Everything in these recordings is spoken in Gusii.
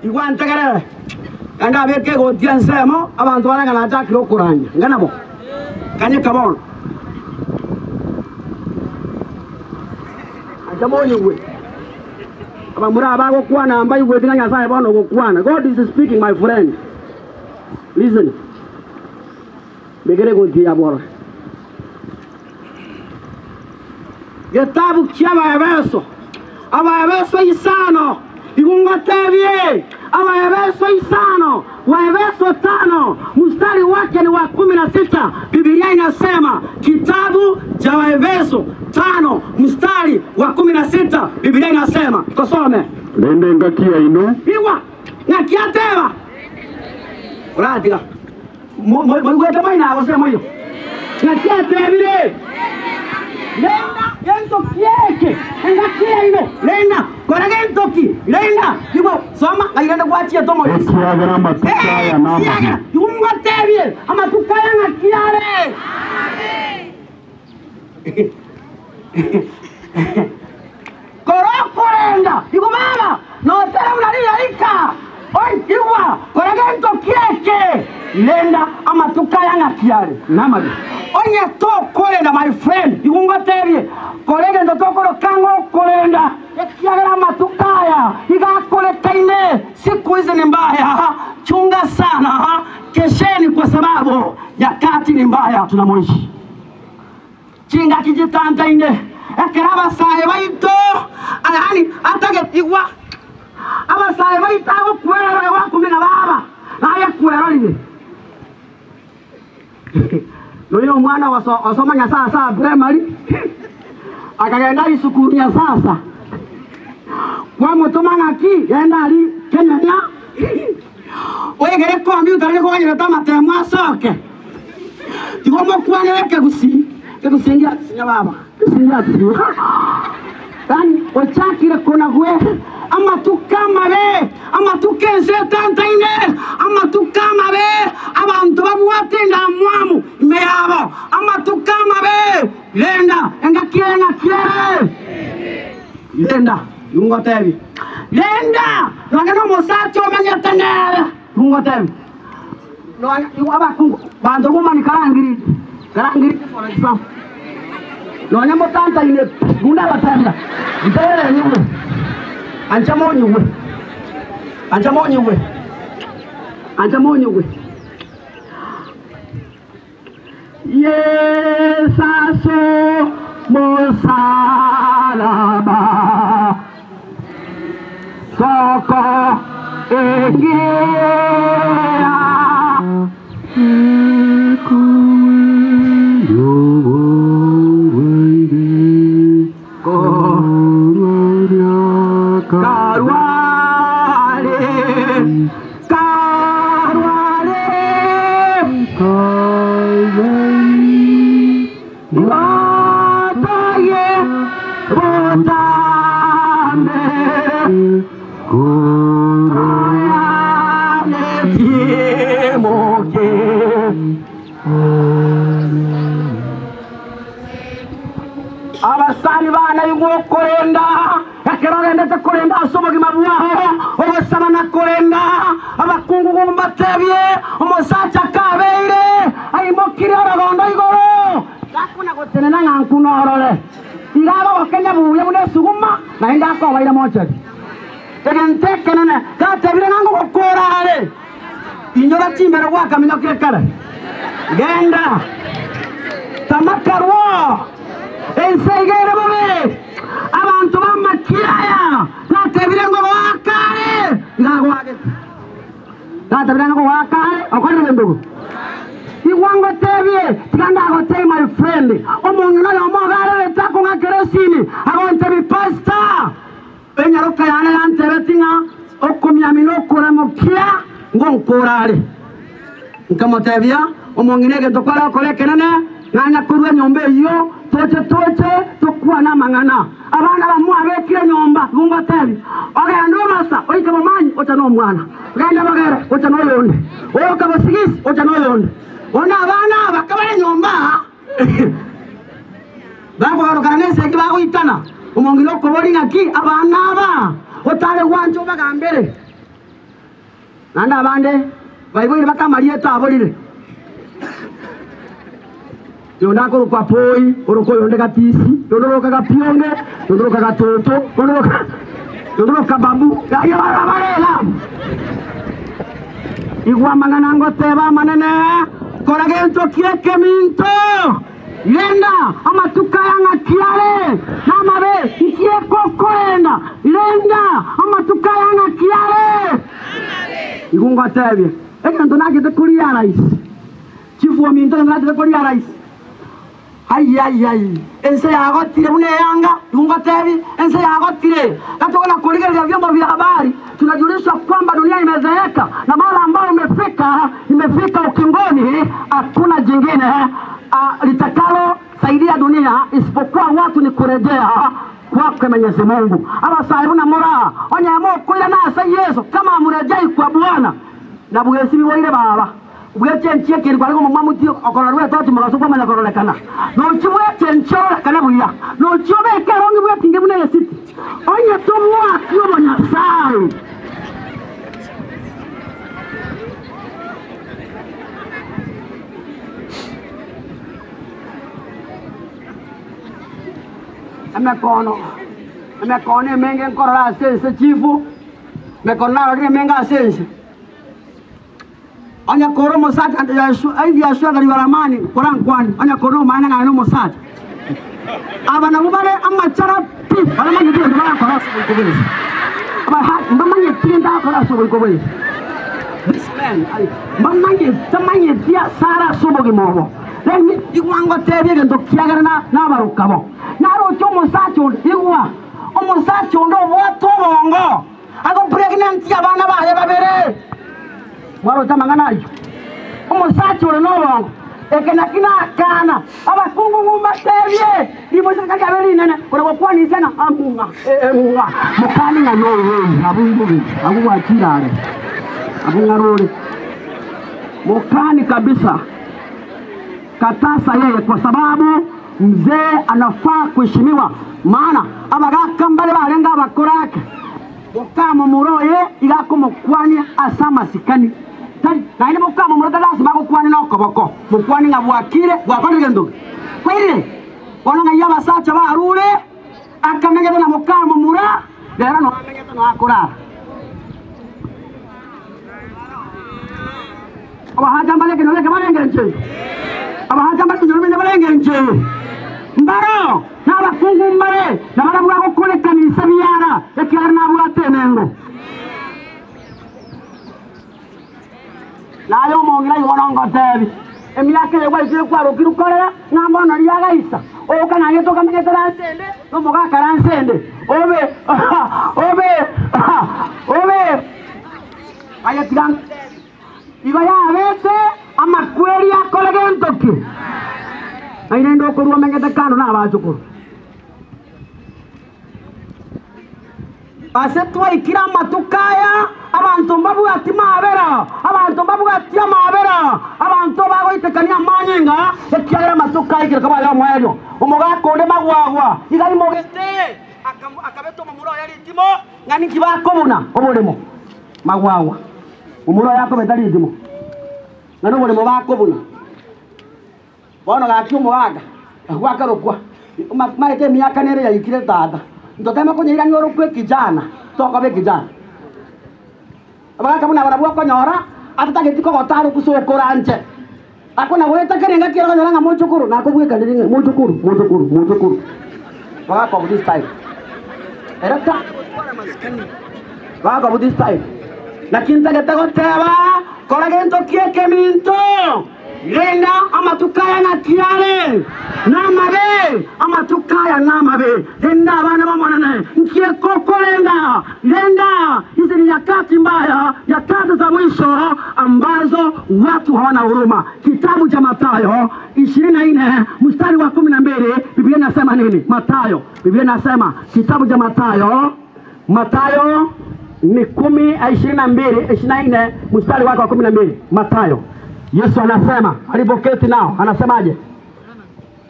Igwa ntegerere, naende abeke egoti ensemo, abanto bare ng'a nachakire okorania. Inga nabo. Kanyeka bono. Ancha monyigwe. Abamura aba bagokwana mbaigweti ng'a Nyasae bono ogokwana. God is speaking my friend. Listen. Mbekere egoti ya bororo. Getabu ki'Abaefeso, Abaefeso isano, igo ngotebie, Abaefeso isano, Waefeso tano, mstari wake ni wa kumi na sita. Biblia inasema kitabu cha Waefeso tano mstari wa 16, Biblia inasema tosome. Rende engaki yaino. Igwa, ng'aki ateba? Oratiga. Moigwete moina gose moiyo? Naki atebire, Renda gento kieke engaki yaino, renda, kora gento ki, renda. Igwa, soma, ng'ai rende gwachiete omorisia? Ekiagera amatuko aya namabe. Ekiagera, igwa ngotebie, amatuko aya ng'aki are? Kora okorenda, igwa baba, notere buna riyaika. Oi, igwa, kora gento kieke, renda amatuko aya ng'aki are namabe. Onye tokorenda, my friend, igwa ngotebie, kora egento tokoroka ng'a okorenda, ekiagera amatuko aya iga akorekaine, siku hizi ni mbaya, chunga sana, kesheni kwa sababu nyakati ni mbaya tunamoishi. Chingaki chitantaine, ekero abasae baito, yaani atagete igwa, abasae baito agokwerora gwakumia na baba, naye kwerorire. Nonya omwana oso osoma Nyasasa primary, akagenda isukuru Nyasasa, kwamotoma ng'aki, genda aria Kenyanya, oegere computer riria koganyerete amatemo asoke. Tiga omokwanere ekegusii, ekegusii ngiatinya baba, ekegusii ngiatinya. Yaani ochakire konagwe amatuko amabe, amatuko ense etantaine, amatuko amabe, abanto babwate endamwamu ime yabo, amatuko amabe, renda engaki ere ng'aki ere. Renda, ningotebie, renda nonya nomosacha omenyete nere, ningotebie. Nonya nigo abakungu banto gumani karangiriti, karangiriti for example. Nonya motantaine pi, buna abatenda, ntere nyigwe, ancha monyigwe, ancha monyigwe, ancha monyigwe. Yesu as'omosalaba, Soko engiya. Karware, karware, Ngotoye botambe, Koyane timoke. Abasani bane igwa okorenda, ekero ogendete korenda ase obogima bwao, ogosaba na korenda, abakungu gombatebie, omosacha kabeire, aimokirie orogondo igoro, takona gotenena ng'a nkuna orore. Iga agogokenya buya buna esuguma, naende akobaira mochari. Egento ekenene gatebire ng'a ngogokora are, inyora chimbero gwakaminyokire kare. Genda, tamakarwo, ense iga ere bobe, abanto b'amakia aya natebire ngogoaka are, iga agoagete. Natebire ng'a ngogoaka are, okorire gento ki? Igwa ngotebie, tiga ndagotebie my friend, omong'ina oyomo iga arerete akong'akera esimi, agontebia pastor, Enyaroka yane yantebetie ng'a okomiamia nokoramokia ngonkore are. Nkamotebia, Omong'ina egento kware gokora ekenene, nanya korua enyomba eyio, toche toche tokwane amang'ana. Abana bamwabekire nyomba, igo ngotebia, Ogende obasa, oike bomanyi, ocha nomwana, ogende bogere, ocha noyonde, oyoka bosigisi, ocha noyonde. Bono abana aba kabare nyomba aa, Bakogarokana nesegi bagoitana, omong'ina okoboria, Naki abana aba otare gwancha obagambere? Naende abande baiboire baka amarieta aborire. Oyonde akorokwa Poi, orokwa oyonde Gatisi, oyonde oroka Gapionge, oyonde oroka Gatoto, oyonde oroka oyonde oroka Babu. Aye barabare Elamu. Igwa amang'ana ngoteba amanene, kora gento ki ekeminto. Renda amatuko aya ng'aki are namabe, inki ekokorenda? Renda amatuko aya ng'aki are. Igwa ngotebie, egento nachete koria rahisi. Chifu ominto egento nachete koria rahisi. Ai, ai, ai, ense yagotire buna eyanga, igo ngotebie, ense yagotire. Gatogona korigereria vyombo vya habari, tunajulishwa kwamba dunia imezeeka na mara ambayo imefika, imefika ukingoni, hakuna jingine litakalo saidia dunia isipokuwa watu ni kurejea kwake Mwenyezi Mungu. Abasae buna moraa, onye mokoirana ase Yesu, kama hamurejei kwa Bwana, na bwesibi bwaire baba. Bwechenchie keri kware komomwamu ti okorora rwetochi mogaso kwamanya kororekana. Nochi bwechenchie ororekane buya. Nochi obeke erongi bwetinge buna egesiti. Onye tobwati obonyasae. Emekono, emekono emenge nkorora ase ense chifu, emekono narorire emenge ase ense. Onye kore omosacha Yeshua akarigora amani korankwane, onye kore nomanyete ng'a aye nomosacha. Aba nabwo bare amachara pi, baramanyeti egento barakora ase oboiko bw'ense. Mbamanyeti egento bagokora ase oboiko bw'ense. This man, mbamanyeti, tamanyeti asare ase obogima obo. Let me, igwa ngotebie egento kiagera nabaroka bo. Naroche omosacha onde, igwa, omosacha onde obwate obongo. Agopregnanti abana baye babere. Mwaroche amang'ana ayio? Omosacha ore nobongo, eke naki nakana, abakungu ng'umbatebie, rimoiseke riabe rinene, kore gokwana inse ng'a amung'a, ng'a mokani ng'a noyo abwo mbobe, abwo gwachire are, abwo ng'arore. Mokani kabisa. Katasa yeye kwa sababu mzee anafaa kuheshimiwa, maana abagaka mbare barenge abakorake, bokamomura oye iga akomokwania ase amasikani. Tari naende bokamomura tari lasima agokwane nokoboko, mokwane ng'a bwakire, bwakorire gento ki? Bwairire. Bono ng'ai abasacha barure, akamenyete na mokamomura, rero nonya amenyete nonya akorara. Abahacha mbare ekenyoro eke bare engencho eye, abahacha mbare ebinyoro binde bare engencho eye. Mbaro nabakungu mbare, na barabwo bagokora ekanisa biara, ekiagera nabwate enengo. Naye omong'ina igo bono ngotebi, emiaka eye gwaikire kwarokirwe korera, ng'a mbono riagaisa, oka nang'ete okamenyete ase ende, na omogaka ase ende, obe obe obe aye tiga ngotebi. Igo yabete amakweri akore gento ki? Nai rende okorua omenyete kando nabachokoro. Ase twaikire amatuko aya, abanto mbabwati mabera, abanto mbabwati amabera, abanto bagoitekania amanyinga, ekiagera amatuko aikire koba ay'omoerio. Omogaka onde magwagwa iga aimogete, akabeta omomura oye ritimo, ng'a ninki bakobuna oboremo. Magwagwa, omomura oye akobeta ritimo, ng'a noboremo bakobuna. Bono gaki omogaka agwo akarokwa, maete emiaka nere yaikire tata, ntoteme konyeirania orokwe ekijana, tokoba ekijana. Abagaka buna barabwo okonyora, atatageti kogota arokwe sokoranche. Akona goeta kera engaki ere okonyora ng'a mochokoro, nakobwekanire ng'a mochokoro, mochokoro, mochokoro. Bagaka of this type. Ere tari gotwara amasikani. Bagaka of this type. Naki ntagete goteba, kora gento ki ekeminto. Renda amatuko aya ng'aki are namabe, amatuko aya namabe. Renda abana b'Omonene, nki ekokorenda? Renda, hizi ni nyakati mbaya, nyakati za mwisho ambazo watu hawana huruma. Kitabu cha Mathayo 24 mstari wa 12, Biblia inasema nini? Mathayo, Biblia inasema kitabu cha Mathayo, Mathayo ni kumi 22, 24 mstari wake wa 12. Mathayo, Yesu anasema alipoketi nao, anasemaje?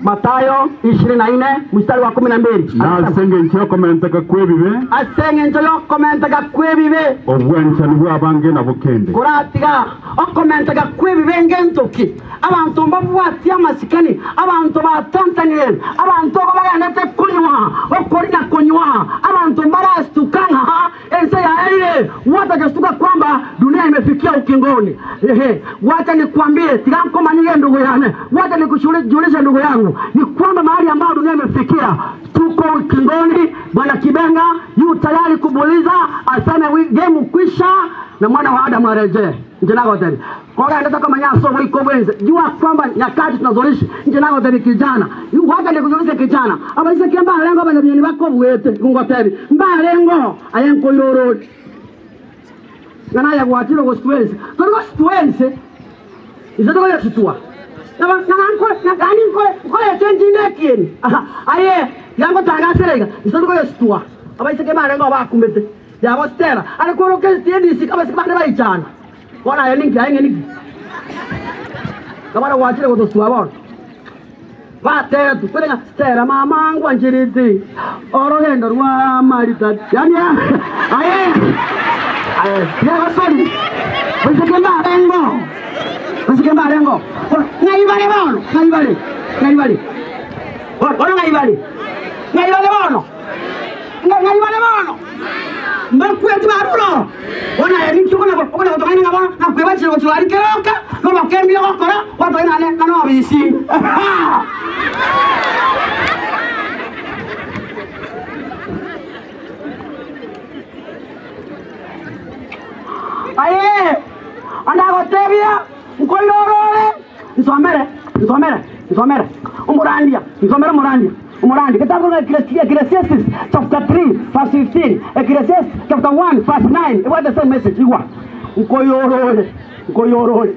Mathayo 24 mstari wa 12. Na ase engencho y'okomenteka kw'ebibe. Ase engencho y'okomenteka kw'ebibe. Obwanchani bw'abange nabokende. Koratiga okomenteka kw'ebibe ngento ki? Abanto mbabwatie amasikani, abanto batantanire, abanto igo bagendete konywa, okoria na konywa, abanto mbarasituka ng'a Ense yaerire, watajastuka kwamba dunia imefikia ukingoni. Ehe, wacha nikwambie, tiga nkomanyie ndugu yane, wacha nikujulishe ndugu yangu, ni kwamba mahali ambayo dunia imefikia, tuko ukingoni. Bwana Kibenga yu tayari kubuliza, aseme game kwisha na mwana wa Adamu arejee. Inche nagotebia, kogendete komanya ase oboiko bw'ense, jua kwamba nyakati tunazoishi, inche nagotebia kijana, wacha nikujulishe kijana, abaiseke mbarenge abanyabinyoni bakobuete, ngotebie, mbarenge oo, aye nkoirora ore. Ng'a naye gwachire gositua ense, tori gositua ense, inse tokoyesitua. Ng'a ng'a nkore ng'a yaani nkore nkorete entinde ekieni, aha, aye tiga ngotangasere iga, inse torikoyesitua. Abaiseke mbarenge oo bakumete. Yabo Stella are kworoka edisiki abasike bande baichana. Bono aye ninki aye ng'e niki? Nabana gwachire gotosua bono. Batetu kwere ng'a Stella mama ngwancherete orogendo rwa maritati. Yani aye aye yagosori. Basike mbarengo. Basike mbarengo. Ng'ai bare bono? Ng'ai bare? Ng'ai bare? Bono ng'ai bare? Ng'ai bare bono? Ng'ai bare bono? Mbakweti barure oo. Bono aye ninki okona gotong'aina ng'a bono nakwebachire gochia aria keroka, nobokembi ogokora, gwatong'aina naende ng'a nobisi. Aye, onde agotebia, nkoirora ore, nsomere, nsomere, nsomere, omorandia, nsomere omorandia. Omorandi, Getabu kia Ecclesiastes chapter 3 verse 15, Ecclesiastes chapter 1 verse 9 ebwate same message igwa. Nkoyorore, nkoyorore,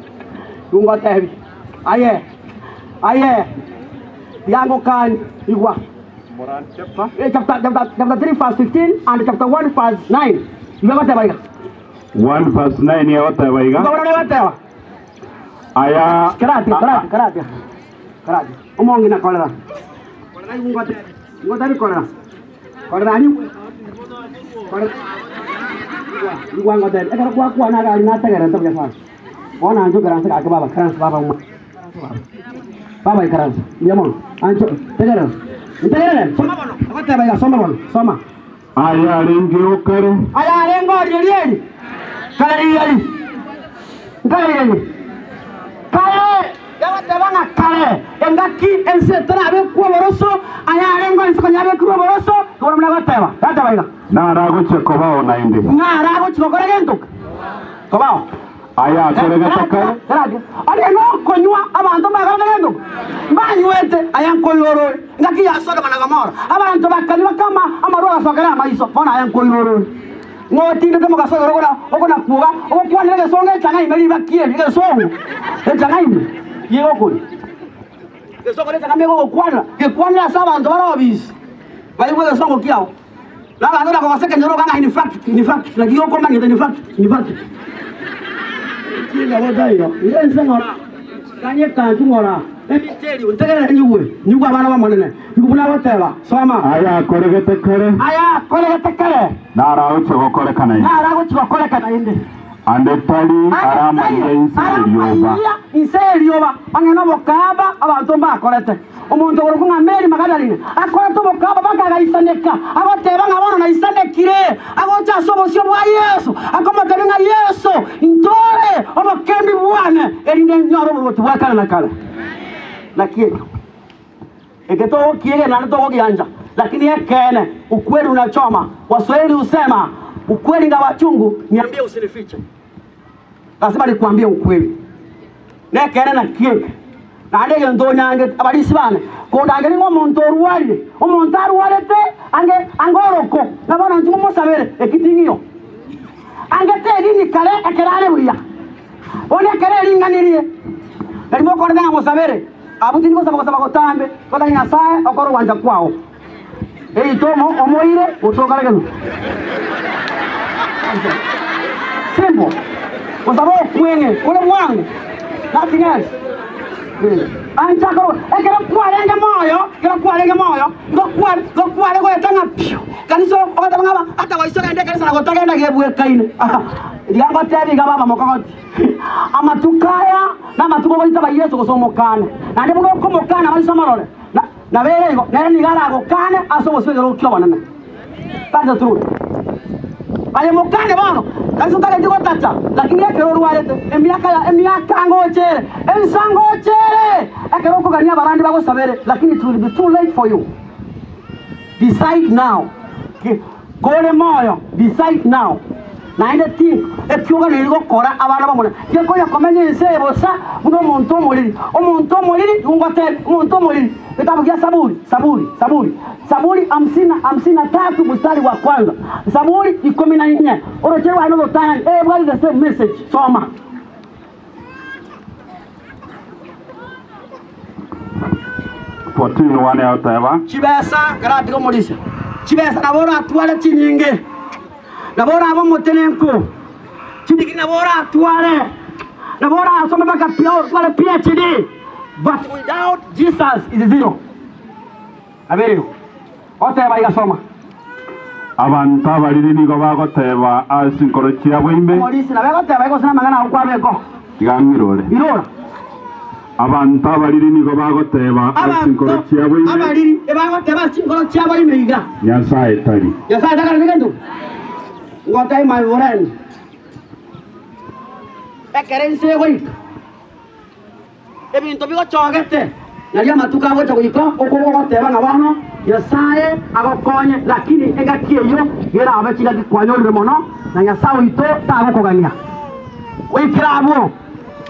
ngotebi aye, aye, tiga ngokanie, igwa. Eh, chapter, chapter, chapter 3 verse 15 and chapter 1 verse 9 igo egoteba iga. 1 verse 9 egoteba iga. Igo bono egoteba. Aya Karati, karati, karati. Karati. Omong'ina korera. Korera igo ngotebi. Ngotebi korera. Korera aria korera. Igwa, igwa ngotebi. Ekero gwakwana iga aria nategererete buya sana. Bono anche okaranse gaki baba, karansa baba uma. Baba ikaransa. Mbuya mono. Anche, tegerera. Ntegerere, soma bono. Ogoteba iga, soma bono, soma. Aya arengeo kare. Aya arenge orieri eri, kare rieri, nkare rieri, kare, yagoteba ng'a kare, engaki ense etarabekwa oboroso, aya arenge ense konya yabekirwe oboroso, igo bono buna agoteba, yateba iga. Naragochia kobao naende. Ng'a aragochia gokora gento ki? Kobao. Aya akoregete kare. Karake, onye nokonywa abanto mbakorete gento ki? Mbanywete aya nkoirora ore. Engaki ya Sodoma na Gomora, abanto bakanywa bakama amarwa agasokera amaiso. Bono aya nkoirora ore. Ng'o otindete mogaso igoro okona okonakwoga, ogokwanera egesongo echang'aime ribaki eri, egesongo echang'aime ki'egokori. Egesongo nechang'aime egogokwanera, gekwanere ase abanto bare obisi, baigwe egesongo kiao. Na abanto bakogoseka ekenyoro ng'a in fact, in fact, naki okomanyete in fact, in fact. Chingabo taiyo, iga ense ng'ora, kanya ekanchu ng'ora, emete erio, ntegerere nyigwe, nyigwe abana b'Omonene, nyigwe buna agoteba, soma. Aya akoregete kare. Aya akoregete kare. Naragochia gokoreka naende. Naragochia gokoreka naende. Ande tari aramaiya inse y'erioba. Aramaiya inse y'erioba, onye nobokaaba abanto mbakorete. Omonto okorokwa ng'a Meri Magadaline akorete obokaaba mpaka agaisaneka, agoteba ng'a bono naisanekire, agocha ase obosio bwa Yeso, akomotebia ng'a Yeso, intore obokembi bwane, erinde nyore oboruoti bwa kare na kare. Naki ekio eke togokiegena naende togogiancha, lakini ekeene, ukweli unachoma. Waswahili husema ukweli ingawa chungu, niambie usinifiche. Lazima nikuambie ukweli. Nekeene naki eke, naende egento onyangete, abarisia bane, kondangeria ng'a omonto orwarire, omonto arwarete ange ange oroko, ng'a bono inche momosabere, eki ting'iyo. Ange terini kare ekero are buya, bono ekero eringanirie, nari mokorete ng'a mosabere, abwo tindi gosaba gosaba gotambe, gotari Nyasae okore ogwancha kwao. Eito omoire gotoka regenu. Simple. Gosaba okweng'e kore bwango. Nothing else. Ancha korwa ekero kwarenge moyo, ekero kwarenge moyo, igo kware igo kware goeta ng'a piu, kanisa ogateba ng'a ata goisa ogende ekanisa na gotagenda gebwekaine. Rigia ngotebi iga baba mokogoti, amatuko aya namatuko ogoitaba Yeso gose omokane, naende buna okomokana maiso omorore, na nabo ere igo, nere nigo aragokane ase obosio bw'ekerogo ki'obonene. That's the truth. Aye mokane bono, kanisa otageti gotacha, lakini ekero orwarete, emiaka ya emiaka ngochere, ensa ngochere, ekero okogania abarandi bagosabere, lakini it will be too late for you. Decide now. Ki- Kore moyo, decide now. Naende think, ekioganeri gokora abana b'Omonene. Gekonya komenya ense eye bosa buna omonto omoriri. Omonto omoriri, nigo ngotebia, omonto omoriri, Getabu gia Saburi, Saburi, Saburi, Saburi hamsini na hamsini na tatu mstari wa kwanza, Zaburi ikomi na inye, oroche rwaye norotang'ani, ebwate the same message. Soma. Fourteen one egoteba. Chibesa, keratiga omorisia, chibesa nabo oratware chinyinge, nabo orabe omotenenku, chidigiri nabo oratware, nabo orasome mpaka pi otware PhD, but without Jesus is zero. Nabo Oteba iga soma. Abanto abariri nigo bagoteba ase chinkoro chiabo ime. Omorisia nabo egoteba iga gose namang'ana ao kwabeka oo. Tiga ng'irore. Irora. Abanto abariri nigo bagoteba ase chinkoro Abanto chiabo ime. abariri ebagoteba ase chinkoro chiabo ime iga. Nyasae tari. Nyasae takareti gento. Ngotebie my friend, ekero ense egoika. Ebinto bigochogete, nario amatuko agocha goika okwo ogoteba ng'a bono Nyasae agokonye, lakini engaki eyio nerabe chingaki kwanyorire mono, na Nyasae oito tagokogania. Goikera abwo,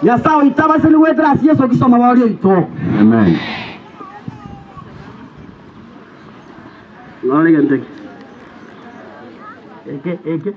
Nyasae oito abaseni goetera ase Yeso Kristo Omoboria oito. Amen. Ng'orore egento eke. Eke, eke.